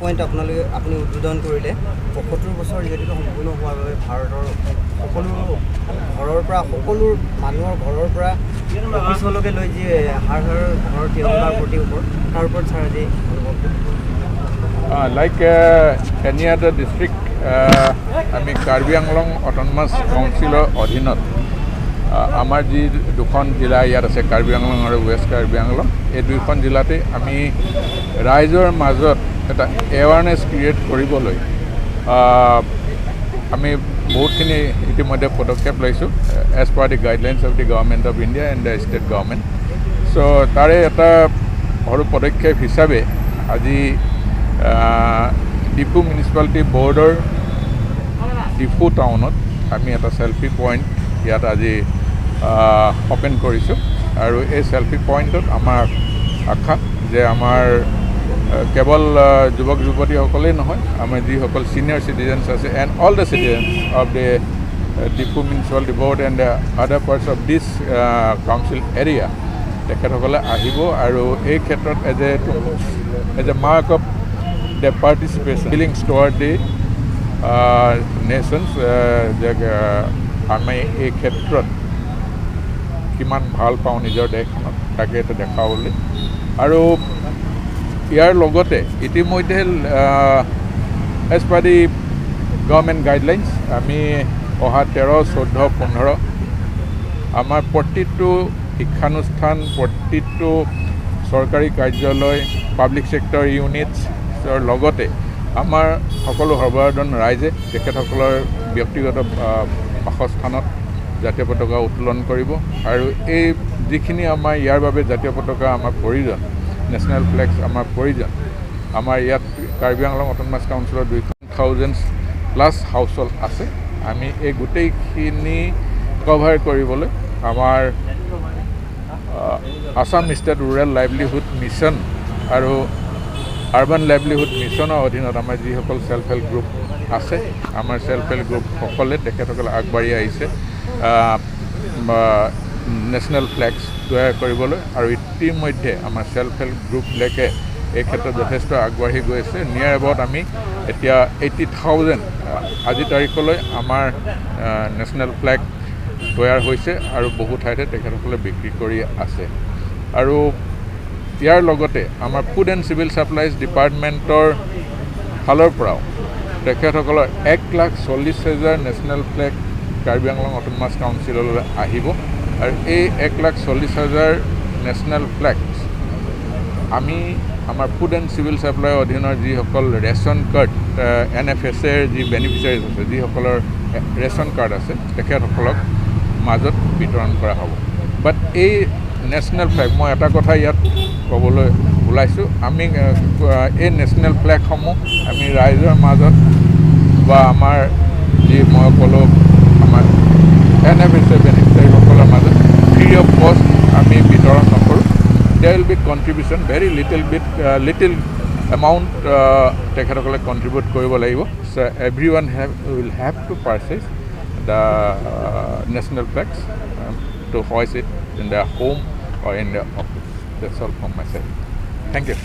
Point আপোনালোকে আপুনি উদ্বোধন কৰিলে। 75 বছৰ যিহেতুকে সম্পূৰ্ণ হোৱাৰ বাবে ভাৰতৰ সকলো ঘৰৰ পৰা, সকলো মানুহৰ ঘৰৰ পৰা অফিচলৈকে লৈ যি হাৰ ঘৰ ঘৰ তিৰংগাৰ প্ৰতি ওপৰত, তাৰ ওপৰত ছাৰ আজি অনুভৱটো? লাইক এনি আদাৰ ডিষ্ট্ৰিক্ট, আমি কাৰ্বি আংলং অট'নমাছ কাউন্সিলৰ অধীনত আমাৰ যি দুখন জিলা ইয়াত আছে, কাৰ্বি আংলং আৰু ৱেষ্ট কাৰ্বি আংলং, এই দুইখন জিলাতে আমি ৰাইজৰ মাজত এটা এৱাৰনেছ ক্ৰিয়েট কৰিবলৈ আমি বহুতখিনি ইতিমধ্যে পদক্ষেপ লৈছোঁ as per the guidelines of the Government of India and the state government. So তাৰে এটা সৰু পদক্ষেপ হিচাপে আজি ডিফু মিউনিচিপালিটি বৰ্ডৰ ডিফু টাউনত আমি এটা চেলফি পইণ্ট ইয়াত আজি অ'পেন কৰিছোঁ। আৰু এই চেলফি পইণ্টত আমাৰ আশা যে আমাৰ কেৱল যুৱক যুৱতীসকলেই নহয়, আমাৰ যিসকল ছিনিয়ৰ চিটিজেনছ আছে and all the citizens of the Diphu Municipality Board and the other parts of this council area, তেখেতসকলে আহিব আৰু এই ক্ষেত্ৰত as a mark of the participation, feelings toward the nations, যে আমি এই ক্ষেত্ৰত কিমান ভাল পাওঁ নিজৰ দেশখনক, তাকে এটা দেখাবলৈ। আৰু ইয়াৰ লগতে ইতিমধ্যে as per the government guidelines আমি অহা 13, 14, 15 আমাৰ প্ৰতিটো শিক্ষানুষ্ঠান, প্ৰতিটো চৰকাৰী কাৰ্যালয়, পাব্লিক ছেক্টৰ ইউনিটছৰ লগতে আমাৰ সকলো সৰ্বসাধাৰণ ৰাইজে তেখেতসকলৰ ব্যক্তিগত বাসস্থানত জাতীয় পতাকা উত্তোলন কৰিব। আৰু এই যিখিনি আমাৰ ইয়াৰ বাবে জাতীয় পতাকা আমাৰ প্ৰয়োজন, নেশ্যনেল ফ্লেগছ আমাৰ প্ৰয়োজন, আমাৰ ইয়াত কাৰ্বি আংলং অট'নমাছ কাউন্সিলৰ দুইখন থাউজেণ্ডছ প্লাছ হাউচ হোল্ড আছে। আমি এই গোটেইখিনি কভাৰ কৰিবলৈ আমাৰ Assam state rural livelihood mission আৰু আৰ্বান লাইভলিহুড মিছনৰ অধীনত আমাৰ যিসকল ছেল্ফ হেল্প গ্ৰুপ আছে, আমাৰ ছেল্ফ হেল্প গ্ৰুপসকলে, তেখেতসকলে আগবাঢ়ি আহিছে নেশ্যনেল ফ্লেগছ তৈয়াৰ কৰিবলৈ। আৰু ইতিমধ্যে আমাৰ ছেল্ফ হেল্প গ্ৰুপবিলাকে এই ক্ষেত্ৰত যথেষ্ট আগবাঢ়ি গৈ আছে। নিয়াৰ এবাউট আমি এতিয়া 80,000 আজি তাৰিখলৈ আমাৰ নেশ্যনেল ফ্লেগ তৈয়াৰ হৈছে আৰু বহু ঠাইতে তেখেতসকলে বিক্ৰী কৰি আছে। আৰু ইয়াৰ লগতে আমাৰ ফুড এণ্ড চিভিল ছাপ্লাইজ ডিপাৰ্টমেণ্টৰ ফালৰ পৰাও তেখেতসকলৰ 1,40,000 national flag Karbi Anglong autonomous কাউন্সিললৈ আহিব। আৰু এই 1,40,000 নেশ্যনেল ফ্লেগছ আমি আমাৰ ফুড এণ্ড চিভিল ছাপ্লাইৰ অধীনৰ যিসকল ৰেচন কাৰ্ড, এনএফএছএৰ যি বেনিফিচিয়াৰিজ আছে, যিসকলৰ ৰেচন কাৰ্ড আছে, তেখেতসকলক মাজত বিতৰণ কৰা হ'ব। বাট এই নেশ্যনেল ফ্লেগ, মই এটা কথা ইয়াত ক'বলৈ ওলাইছোঁ, আমি এই নেশ্যনেল ফ্লেগসমূহ আমি ৰাইজৰ মাজত বা আমাৰ যি মই ক'লোঁ আমাৰ এনএফএছএ বেনিফিচিয়াৰীসকলৰ মাজত ফ্ৰী অফ কষ্ট আমি বিতৰণ নকৰোঁ। There will be contribution, very little bit, little amount তেখেতসকলে কণ্ট্ৰিবিউট কৰিব লাগিব। So everyone have will have to purchase the national flags to hoist it in the home or in the office. That's all from my side. Thank you.